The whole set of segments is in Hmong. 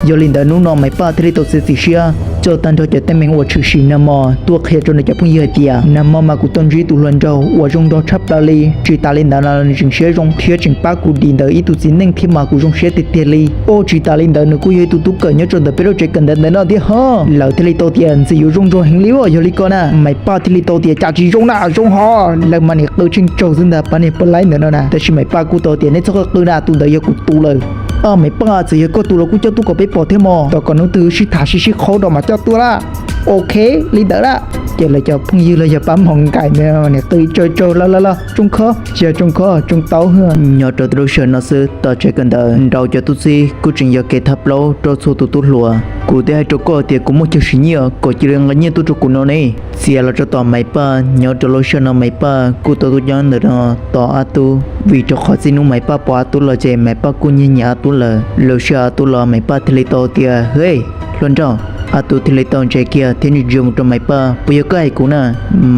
Yog li ntawd hnub no Maiv Paj thiaj li tau txiav txim siab coj tag nrho cov teeb meem uas tshwm sim nag hmo tuaj qhia rau nws cov phooj ywg hais tias nag hmo mas kuv tau ntsib tus hluas nraug uas zoo nraug tshaj plaws li. Tsis tas li ntawd los nws tseem siab zoo thiab tseem pab kuv dim ntawm ib tug txiv neej thiab mas kuv zoo siab tiag tiag li. Ua tsis tas li ntawd nws kuj yog ib tug tub kawm nyob rau ntawm peb lub tsev kawm ntawv ntawm no thiab ho. Lawv thiaj li tau tias ntxim yuav zoo nraug heev li os. Yog li ko na Maiv Paj thiaj li tau tias cas tsis zoo na, zoo ho. Lawv mas niam qw tsheej tsaug xwb ntag pab niag poj laib ntawm no na. Tab sis Maiv Paj kuj tau tias nej txhob qw na, tus ntawd yog kuv tus lawm. Maiv Paj, txawm yog koj tus los kuj coj tuaj kom peb pom thiab mog. Tom kom hnub twg sib tham sib sib qhaub rau mas coj tuaj lawm. Ok, li ntawd lawm. Ces lawv cov phooj ywg los yog pab mos nkais ntawd niam qw tsawg tsawg lawm lawm lawm. Tsoo kho, tsis yog tsoo kho, tsoo taub. Nyob rau tib lub sij hawm no xwb tom tsev kawm ntawv nraud cov tub txib kuj tseem yog kev thab plaub rau txhua tus tub hluas. Kuv twb hais rau koj tias kuv muaj chaw siv nyiaj kom cia li nqa nyiaj tuaj rau kuv no ne. Txiav los rau tom Maiv Paj, nyob rau lub sij hawm no Maiv Paj kuj tau tuaj nyob ntawm no tos Ab Tub, vim rau qhov txij hnub Maiv Paj pom Ab Tub los ces Maiv Paj kuj nyiag nyiam Ab Tub lawm. Lub sij hawm Ab Tub los Maiv Paj thiaj li tau tias, Hej, hluas nraug. Ab Tub thiaj li tau ntsia kiag thiab ntsia ntsia mus rau Maiv Paj, Puas yog koj hais kuv na?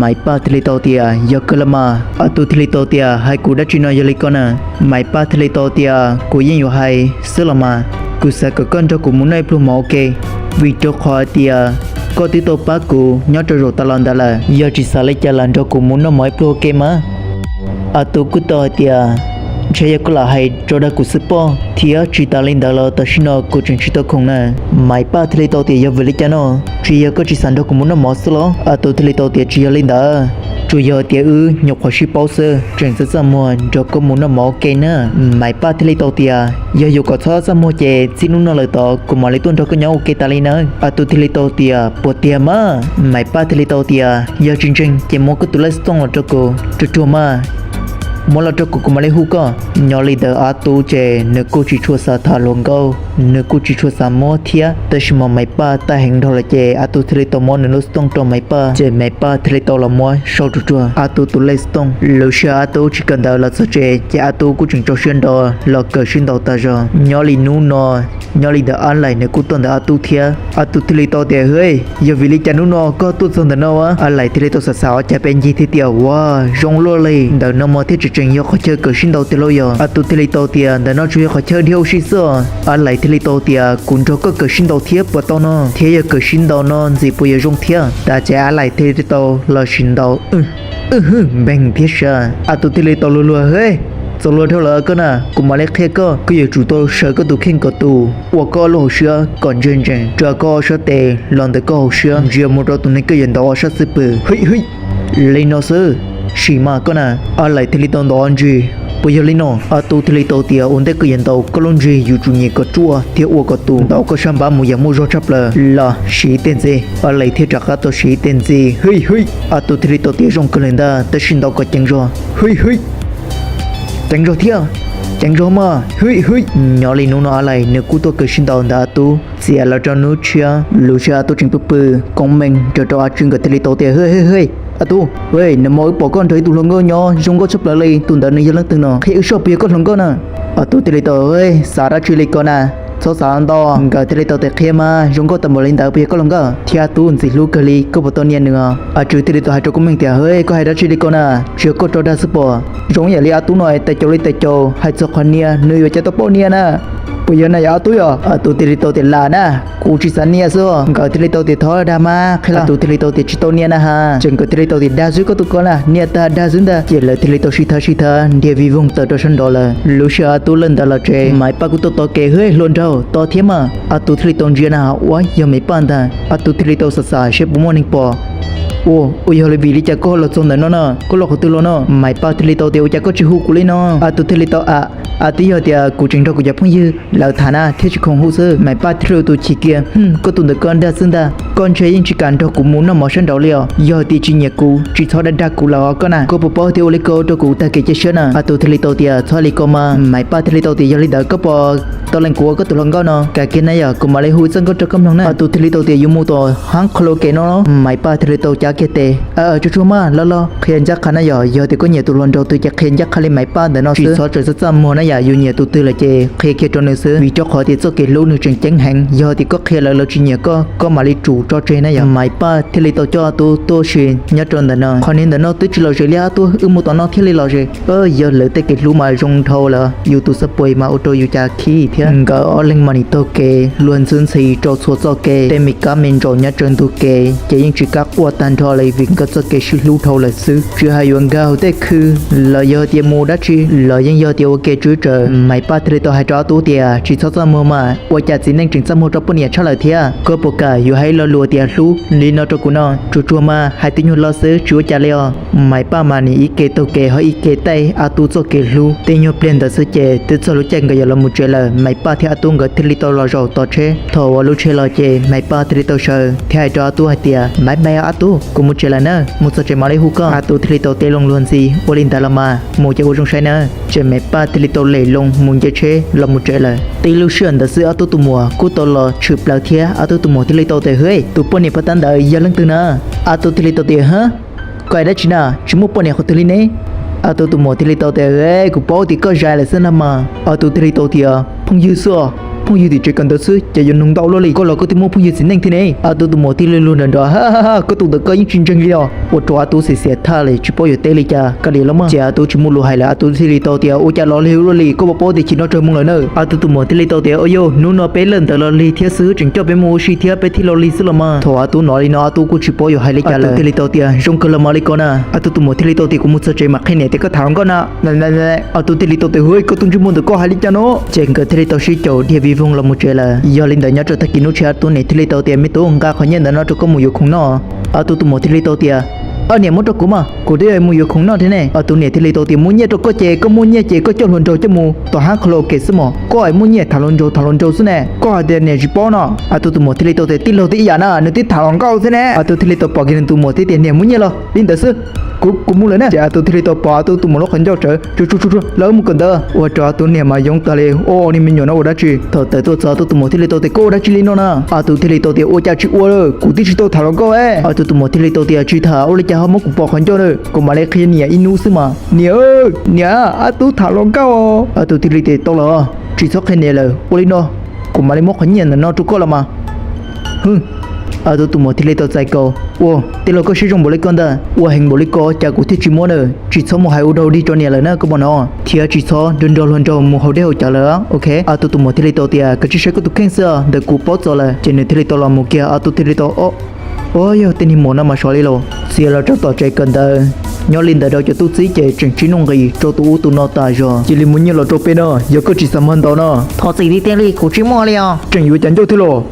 Maiv Paj thiaj li tau tias, Yog kawg los mas. Ab Tub thiaj li tau tias, Hais kuv dab tsi no yog li ko na? Maiv Paj thiaj li tau tias, Kuv yeej yuav hais xwb los mas. Kuv xav kom koj nrog kuv mus noj ib pluag mov ua ke, vim rau qhov hais tias koj twb tau pab kuv nyob rau zaum tas los ntawd lawm. Yog tsis xav li cas los nrog kuv mus noj mov ib pluag ua ke mas. Ab Tub kuj tau hais tias, Ntshe yog koj lam hais rau dag kuv xwb pob, thiab tsis tas li ntawd los tam sim no kuv tseem tsis tau khoom na. Maiv Paj thiaj li tau tias, Yog vim li cas no? Tsis yog koj tsis xav nrog kuv mus noj mov xwb los? Ab Tub thiaj li tau tias, Tsis yog li ntawd, tsuas yog tias wb nyuam qhuav sib paub xwb, tseem txaj txaj muag nrog koj mus noj mov ua ke na. Maiv Paj thiaj li tau tias, Yog yuav kom txhob txaj muag ces txij hnub no lawm tod kuv mam li tuaj nrog koj nyob ua ke tas li nawb. Ab Tub thiaj li tau tias, Puas tiag mas? Maiv Paj thiaj li tau tias, Yog tsis ntseeg ces muab koj tus lej xov tooj los rau kuv, ruam ruam mas. Muab los rau kuv, kuv mam li hu koj. Nyob li ntawd Ab Tub ces nws kuj tsis tshua xav tham hluas nkauj, nws kuj tsis tshua xav muab thiab. Tab sis mas Maiv Paj tag heev dhau lawm ces Ab Tub thiaj li tau muab nws lub xov tooj rau Maiv Paj, ces Maiv Paj thiaj li tau los muab sau ruam ruam Ab Tub tus lej xov tooj. Lub sij hawm Ab Tub tsis kawm ntawv los txog tsev ces Ab Tub kuj tseem rau siab nrov los kawm sib ntaus tas zog. Nyob li hnub no, nyob li ntawd Ab Laim nws kuj tuaj ntawm Ab Tub thiab. Ab Tub thiaj li tau tias, Hej, yog vim li cas hnub no koj tuaj txog ntawm no? Ab Laim thiaj li tau xav xav ua cas pes ncig thiab tias, Ua zoo luaj li, ntawm no mas thiaj tseem tseem yog qhov chaw kawm sib ntaus tiag lauj. Yog Ab Tub thiaj li tau tias, Ntawm no tsuas yog qhov chaw dhia ua si xwb. Ab Laim thiaj li tau tias, Kuv nrog koj kawm sib ntaus thiab puas tau no? Thiab yog kawm sib ntaus no ntxim puas yuav zoo thiab? Tas ces Ab Laim thiaj li tau los sim ntaus. Wb hwj npeeg thiab sas. Ab Tub thiaj li tau luag luag, Hej, txaus luag dhau lawm koj na, kuv mam li qhia koj. Koj yuav tsum tau sawv koj tus kheej kom tus, ua koj ob lub hauv siab kom ntse ntsees, tsa koj ob sab tes los ntawm koj hauv siab, ntsia mus rau tus neeg koj yuav ntaus ob sab xwb pwg. Hwj hwj, li no xwb, sim mas koj na. Ab Laim thiaj li tau ntaus ob ntsig. Puas yog li no? Ab Tub thiaj li tau tias, Ua ntej koj yuav ntaus koj lub ntsig yuav tsum nyiam kom ruaj thiab ua kom tus, ntaus koj sab npab mus yam muaj zog tshaj plaws. Los siv tej ntxiv. Ab Laim thiaj rov qab tau siv tej ntxiv. Hwj hwj, Ab Tub thiaj li tau tias, Zoo kawg li ntag, tab sis ntaus kom ceev zog. Hwj hwj, ceev zog thiab, ceev zog mas. Hwj hwj, nyob li hnub no Ab Laim nws kuj tuaj kawm sib ntaus ntawm Ab Tub. Txiav los rau hnub tshiab, lub sij hawm Ab Tub tseem pw pw koob meej, nrog rau Ab Tswb nkawd thiaj li tau tias, Hej hej hej, Ab Tub, hej, nag hmo wb pom koj nrog ib tug hluas nkauj nyob zoo nkauj tshaj plaws li, tus ntawd nws yog leej twg no? Qhia wb soj puas yog koj hluas nkauj na. Ab Tub thiaj li tau, Hej, xav dab tsi li ko na? Txhob xav ntau. Nkawd thiaj li tau tias, Qhia mas, zoo nkauj tag npaum li ntawd puas yog koj hluas nkauj? Thiab Ab Tub ntxim hlub kawg li, koj puas tau nias nws os? Ab Tswb thiaj li tau hais rau koob meej tias, Hej, koj hais dab tsi li ko na? Tsis yog koj tso dag xwb pob? Zoo ib yam li Ab Tub no tais caus li tais caus, hais txog qhov nias nws yuav cas tau paub nias na. Puas yog na yog Ab Tub yog? Ab Tub thiaj li tau tias, Lam na, kuv tsis xav nias xwb. Nkawd thiaj li tau tias, Thov dag mas qhia los. Ab Tub thiaj li tau tias, Tsis tau nias na ha. Ces nkawd thiaj li tau tias, Dag xwb koj tus ko na, nias tag dag xwb ntag. Ces lawv thiaj li tau sib thawb sib thawb nrhiav vij voog tawm rau sab nraud lawm. Lub sij hawm Ab Tub lawv ntawd los tsev, Maiv Paj kuj tuaj tos kev, Hej hluas nraug, tos thiab mas. Ab Tub thiaj li tau ntsia na, Ua yog Maiv Paj ntag. Ab Tub thiaj li tau xav xav saib puas muaj neeg pom. Ua, ua yog li vim li cas koj los txog ntawm no na? Koj los qhov twg los no? Maiv Paj thiaj li tau tias, Ua cas koj tsis hu kuv li no? Ab Tub thiaj li tau, A, a, twb yog tias kuv tseem nrog kuv cov phooj ywg lawv tham na thiaj tsis khoom hu xwb. Maiv Paj thiaj li tus chim kiag, Hm, koj tus ntawm koj dag xwb ntag. Koj ntshe yeej tsis kam nrog kuv mus noj mov sab nraud li os. Yog tias tsis nyiam kuv tsis txhob dag dag kuv lawm os koj na. Koj puas paub tias ua li ko ua rau kuv tag kev cia siab na? Ab Tub thiaj li tau tias, Txhob li ko mas. Maiv Paj thiaj li tau tias, Yog li ntawd koj puas tau lees kuv ua koj tus hluas nkauj no? Kav kiag na yog, kuv mam li hu txoj nkauj rau koj mloog na. Ab Tub thiaj li tau tias, Yuav mus tom hab qhov lus kev no. Maiv Paj thiaj li tau Kiag tes, tsuag tsuag mas, los los qhia ncaj qha na yom, yog tias koj nyiam tus hluas nraug twg ces qhia ncaj qha li Maiv Paj ntawm no xwb, txhob txaj muag na yom, yus nyiam tus twg lawm ces qhia kiag rau nws xwb, vim rau qhov tias txoj kev hlub nws tseem ceeb heev, yog tias koj qhia lawv, lawv tsis nyiam koj, koj mam li tsum tso tseg na yom. Maiv Paj thiaj li tau coj Ab Tub tuaj si nyob rau ntawm no. Qhov niag ntawm no twb tsis lom zem li Ab Tub, wb mus tom no thiaj li lom zem. Yog lawv tej kev hlub mas zoo dhau lawm, yus tus xab phuas mas ua rau yus cas khib thiab. Nkawd ob leeg mas nim taug kev luag ntxhi ntxhi rau txhua txoj kev, tej me kab me ntsaum nyob rau ntug kev ces yeej tsis kam quaj tag nrho li vim nkawd txoj kev sib hlub dhau lawm xwb. Tsis hais yuav nkag hauv tej khw los yog tias mus dab tsi los yeej yog tias ua ke tswb tsawv. Maiv Paj thiaj li tau hais rau Ab Tub tias tsis txhob txaj muag mas, ua cas txiv neej tseem txaj muag rau poj niam tshaj lawm thiab. Koj puas kam yuav hais lo lus tias hlub li no rau kuv no? Tsuag tsuag mas, hais twj nyuag lo xwb tsis ua cas li os. Maiv Paj mas nim ib ke taug kev ho ib ke taij Ab Tub txoj kev hlub. Tej nyuag pliag ntawd xwb ces twb txog lub caij nkawd yuav los mus tsev lawm. Maiv Paj thiab Ab Tub nkawd thiaj li tau los zaum tos tsheb. Thaum uas lub tsheb los ces Maiv Paj thiaj li tau sawv thiab hais rau Ab Tub hais tias, Bye bye Ab Tub, kuv mus tsev lawm na, mus txog tsev mam li hu koj. Ab Tub thiaj li tau teb loo luag ntxhi, Ua li ntawd los mas, mus ces ua zoo saib na. Ces Maiv Paj thiaj li tau lem loo mus nce tsheb los mus tsev lawm. Tib lub sij hawm ntawd xwb Ab Tub tus muam kuj tau los tshwm plaws thiab. Ab Tub tus muam thiaj li tau tias, Hwj, tus poj niam paj tab ntawd yog leej twg na? Ab Tub thiaj li tau tias, Hab, koj hais dab tsi na, tsis muaj poj niam qhov twg li ne? Ab Tub tus muam thiaj li tau tias, Kuv paub tias koj zais lawm xwb na mas. Ab Tub thiaj li tau tias, Phooj ywg xwb os, phooj ywg tim tsev kawm ntawv xwb ces yuav nug ntau luaj li, koj los koj twb muaj phooj ywg txiv neej thiab ne? Ab Tub tus muam thiaj li luag nrov nrov, Ha ha ha, koj tus ntawd koj yeej tsis ntseeg li os. Ua rau Ab Tub xiam xiam thaj li tsis paub yuav teb li cas, kav liam los mas. Ces Ab Tub tsis muaj lus hais lawm, Ab Tub thiaj li tau tias, Ua cas los lig ua luaj li, koj puas paub tias chim no tsawg moos lawm na? Ab Tub tus muam thiaj li tau tias, Ua yog hnub no peb lawm ntawd los lig thiab xwb, tseem coj peb mus ua si thiab peb thiaj los lig xwb los mas. Thaum Ab Tub hnov li no Ab Tub kuj tsis paub yuav hais li cas lawm, thiaj li tau tias, Zoo kawg los mas li ko na. Ab Tub tus muam thiaj li tau tias, Kuv mus txog tsev mam qhia niam tias koj tham hluas nkauj na. Ab Tub thiaj li tau tias, Hwj, koj tus ntsej muag ntawm koj hais li cas no? Ces nkawd thiaj li tau sib caum dhia vij voog los mus tsev lawm. Yog li ntawd nyob rau tag kis hnub tshiab Ab Tub niam thiaj li tau tias, Me tub, nqa qhov nyiaj ntawm no rau koj mus yuav khoom noj. Ab Tub tus muam thiaj li tau tias, Niam, muab rau kuv mas, kuv twb mus yuav khoom noj thiab ne. Ab Tub niam thiaj li tau tias, Muab nyiaj rau koj ces koj muaj nyiaj ces koj coj hluas nraug coj mus tom hab karaoke xwb mos, koj es muaj nyiaj tham hluas nraug tham hluas nraug xwb ne. Koj hais tias niam tsis paub no. Ab Tub tus muam thiaj li tau tias, Tij laug twb ib yam na, nws twb tham hluas nkauj xwb ne. Ab Tub thiaj li tau pom kiag nws tus muam thiab tias, Niam, muab nyiaj los li ntawd xwb, kuv, kuv mus lawm na. Ces Ab Tub thiaj li tau pom Ab Tub tus muam lub qhov ncauj tsawv, Tsuag tsuag tsuag, los wb mus kawm ntawv. Ua rau Ab Tub niam mas yoob tag li, Ua, ua niag me nyuam no ua dab tsi? Thaum tawm tuaj txog Ab Tub tus muam thiaj li tau tias, Koj ua dab tsi li no na? Ab Tub thiaj li tau tias, Ua cas tsis ua, kuv twb tsis tau tham hluas nkauj. Ab Tub tus muam thiaj li tau tias, Tsis tham, ua li cas ho muab kuv pom qhov ncauj na, kuv mam li qhia niam ib hnub xwb mas. Niam, niam, Ab Tub tham hluas nkauj. Ab Tub thiaj li tias, Tau los, tsis txhob qhia niam lawm, ua li no, kuv mam li muab qhov nyiaj ntawm no rau koj los mas. Hwj. Ab Tub tus muam thiaj li tau txais kaus, Ua, tij laug koj siab zoo npaum li ko ntag, ua heev npaum li ko cas kuv thiaj tsis muab na. Tsis txhob mus hais ua dog dig rau niam lawm na koj pom no, thiab tsis txhob nrog nrog hluas nraug mus haus dej haus cawv lawm, ok? Ab Tub tus muam thiaj li tau tias, Kav tsij saib koj tus kheej xwb, ntawm kuv paub txaus lawm. Ces nws thiaj li tau los mus kiag, Ab Tub thiaj li tau, Ua, yog tej niag muam no mas sov li los. Txiav los rau tom tsev kawm ntawv. Nyob li ntawd rau cov tub txib ces tseem tsis nuj nqis rau tus ub tus no tas zog, Cia li muab nyiaj los rau peb no, yog koj tsis xav mag ntaus no. Thov txim tiag tiag li, kuv tsis muaj li os. Tseem yuav cas ncauj thiab los?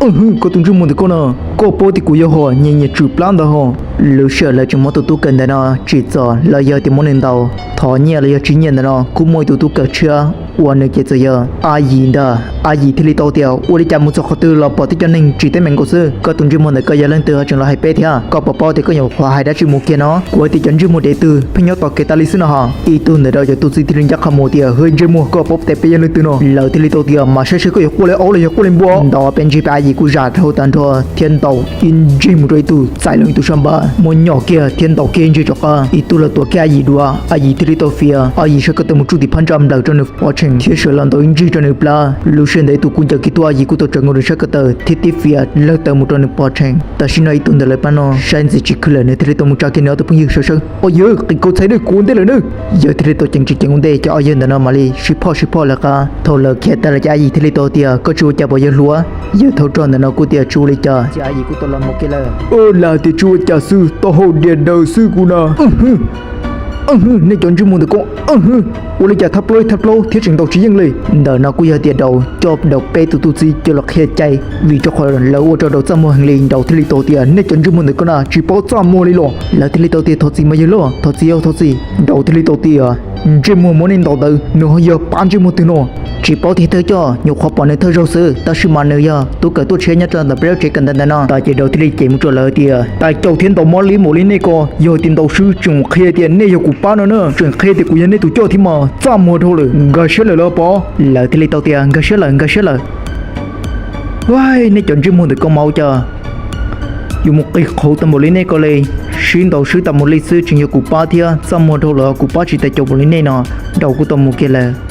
Hwj, koj tus ntsej muag ntawm koj no, koj paub tias kuv yog hom nyias nyias tswm plab ntawd ho. Lub sij hawm lawv tseem muab tus tub kawm ntawv no tsim txom los yog tias muab nws ntaus, thov nyiaj los yog tsis nyiaj ntawm no kuj muaj ib tug tub kawm tshiab uas nws ces txawm yog Ab Yim ntag. Ab Yim thiaj li tau tias, Ua li cas mus txog qhov twg los pom tej cov neeg tsim teeb meem nkaus xwb? Koj tus ntsej muag ntawm koj yog leej twg ho tseem los hais peb thiab? Koj puas paub tias koj nyuam qhuav hais dab tsi mus kiag no? Kuv hais tias cov ntsej muag dev twg pheej nyob tos kev tas li xwb no ho. Ib tug ntawm rau cov tub txib thiaj li ncaj qha mus tias, Hwj, ntsej muag, koj puas paub tias peb yog leej twg no? Lawv thiaj li tau tias, Mas saib seb koj yuav quaj li aub los yog quaj li npua. Ntaus peb ntsig peb, Ab Yim kuj zam dhau tag nrho thiab ntaus ib ntsig mus rau ib tug txais loo ib tug sab npab, muab nyom kiag thiab ntaus kiag ib ntsig rov qab. Ib tug los tuav kiag Ab Yim dua, Ab Yim thiaj li tau fiav. Ab Yim sab ko taw mus tsuj tim phab ntsa nplawm rau nws pov tseg thiab sawv los ntaus ib ntsig rau nws plab. Lub sij hawm ntawd ib tug kuj ncaws kiag tub Ab Yim kuj tau tsaws nkaus nws sab ko taw thiab tib fiav lawg taw mus rau nws pov tseg. Tam sim no ib tug ntawm lawv pab no saib ntxiv tsis khwv lawm, nws thiaj li tau mus tsa kiag nws ob tug phooj ywg sawv sawb. Ob yawg, qis kaus txhais dej, kuv ua ntej lawm nawb. Yawg thiaj li tau ceev tsis ceev ua ntej, ces ob yawg ntawm no mam li sib phoj sib phoj lawv qab. Thaum lawv khiav tag lawm ces Ab Yim thiaj li tau tias, Koj tsis ua cas pom yawg hluas? Yawg thauj rog ntawm no kuj tias, Tsis ua li cas. Ces Ab Yim kuj tau los mus kiag lawm. Lawv tias tsis ua cas xwb, taub hau diav daws xwb kuv na. Nej cov ntsej muag ntawm koj, ua li cas thab plaub thab plaub thiab tseem ntaus tsis yeej li. Ntawm no kuj yog tias Daus coj Daus peb tus tub txib coj los qhia cai, vim rau qhov lawv ua rau Daus txaj muag heev li. Daus thiaj li tau tias, Nej cov ntsej muag ntawm koj no tsis paub txaj muag li los? Lawv thiaj li tau tias, Thov txim mas yawg lauj, thov txim os, thov txim. Daus thiaj li tau tias, Ntsej muag muab nej ntaus ntawd nws ho yog pab ntsej muag twg no? Tsis paub tiag tiag, coj nyuam qhuav pom nws thawj zaug xwb, tab sis mas nws yog tub kawm tuaj tshiab nyob rau ntawm peb lub tsev kawm ntawv ntawm no. Tas ces Daus thiaj li cem mus rau lawv tias, Tais caus thiab ntaus mob li npaum li nej ko, yog tias ntaus swb tseem qhia tias nej yog kuv pab no na, tseem qhia tias kuv yog nej tus coj thiab mas, txaj muag dhau lawm, nkag siab lawm los pov. Lawv thiaj li tau tias, Nkag siab lawm, nkag siab lawm. Ua, nej cov ntsej muag ntawm koj mas ua cas Yuav mus qis qhuav tau npaum li nej ko li, sib ntaus sib tau mus li xwb tseem yog kuv pab thiab, txaj muag dhau lawm kuv pab tsis tau caum npaum li nej no, ntaus kuv tau mus kiag lawm.